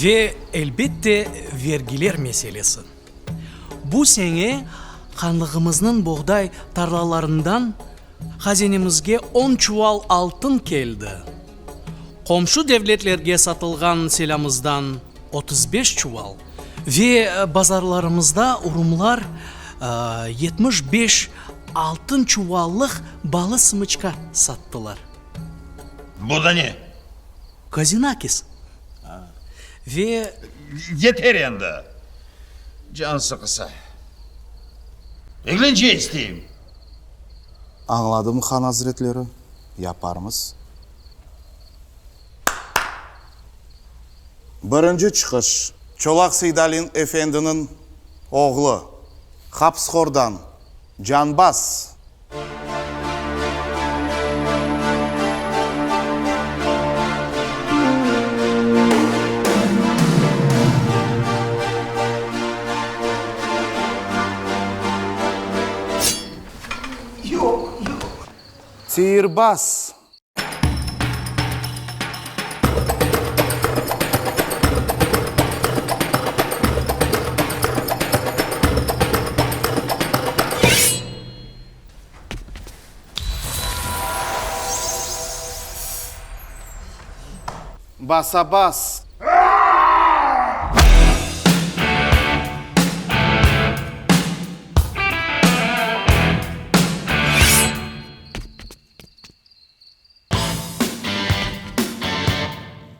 Ve, elbette, vergiler meselesi. Bu sene hanlığımıznıñ boğday tarlalarından hazinemizge on çuval altın keldi. Qomşu devletlerge satılğan silâmızdan 35 çuval ve bazarlarımızda urumlar 75 altın çuvallıq balı sımıçka sattılar. Bu da ne? Kozinakis. Ve. Yeter endi, can sıqısa. Eglence isteyim. Añladım, han azretleri, yaparmız. Birinci çıqış. Çolaq Seydalin efendiniñ oğlu, Hapıshordan, Canbaz. Siyirbaz. Basa-bas.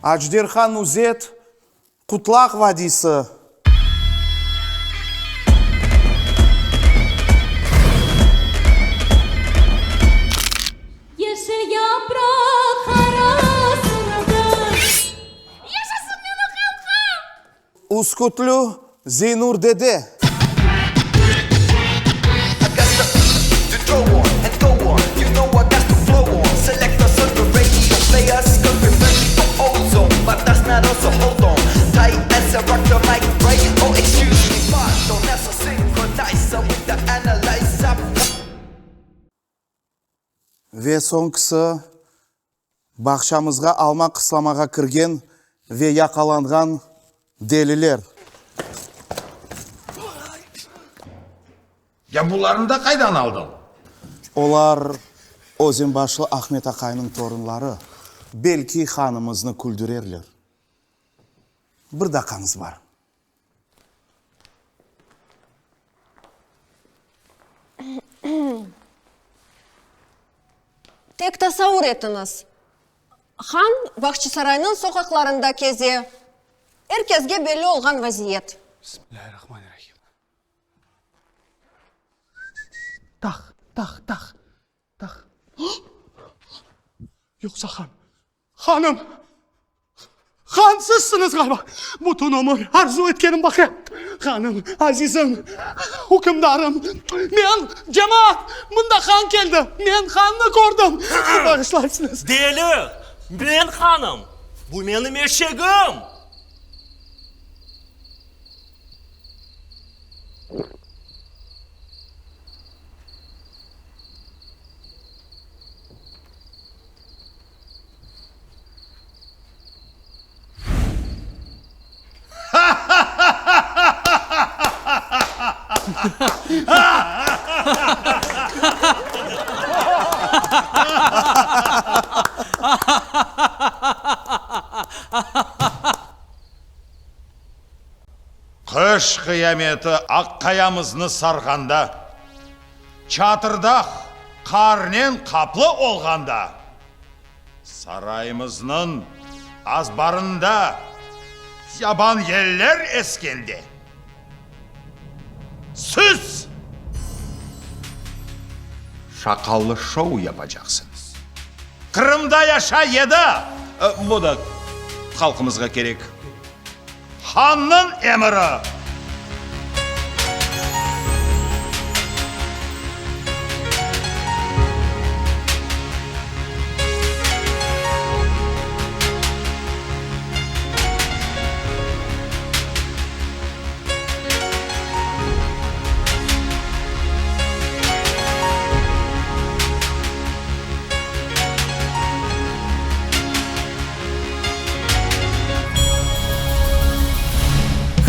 Ajderha Nuzet, Qutlaq vadiysi. Yeşil yapraq arasında. Yaşasın menim halqım! Üskütlü Zeynur dede. Ve soñkisi, bağçamızğa alma qıslamağa kirgen ve yaqalanğan deliler. Ya bularnı da qaydan aldıñ? Olar Özenbaşlı Ahmet aqaynıñ torunları, belki hanımıznı küldürerler. Bir daqqañız bar. Tek tasavur etiñiz, han Bağçasaraynıñ soqaqlarında keze, er kesge belli olğan vaziyet. Bismillahirrahmanirrahim. Tah, tah, tah, tah. Yoqsa han, hanım, han sizsiniz ğaliba. Bütün ömür arzu etkenim vaqia. Hanım, azizim, ükümdarım, men, cemaat, mında han keldi, men hannı kördim. Bağışlaysıñız. Deli, men hanım, bu menim eşegim. Qış qıyameti Aqqayamıznı sarğanda, Çatırdağ qarnen qaplı olğanda, Sarayımıznıñ azbarında yaban yeller eskende, siz şaqallı şou yapacaqsıñız. Qırımda yaşa edi, bu da halqımızğa kerek. Hannıñ emiri!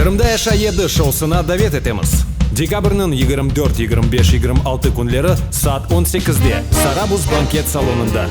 Qırımda yaşa yedi şousına davet etemiz! Dekabrniñ 24, 25, 26 künleri saat on sekizde Sarabuz banket salonında.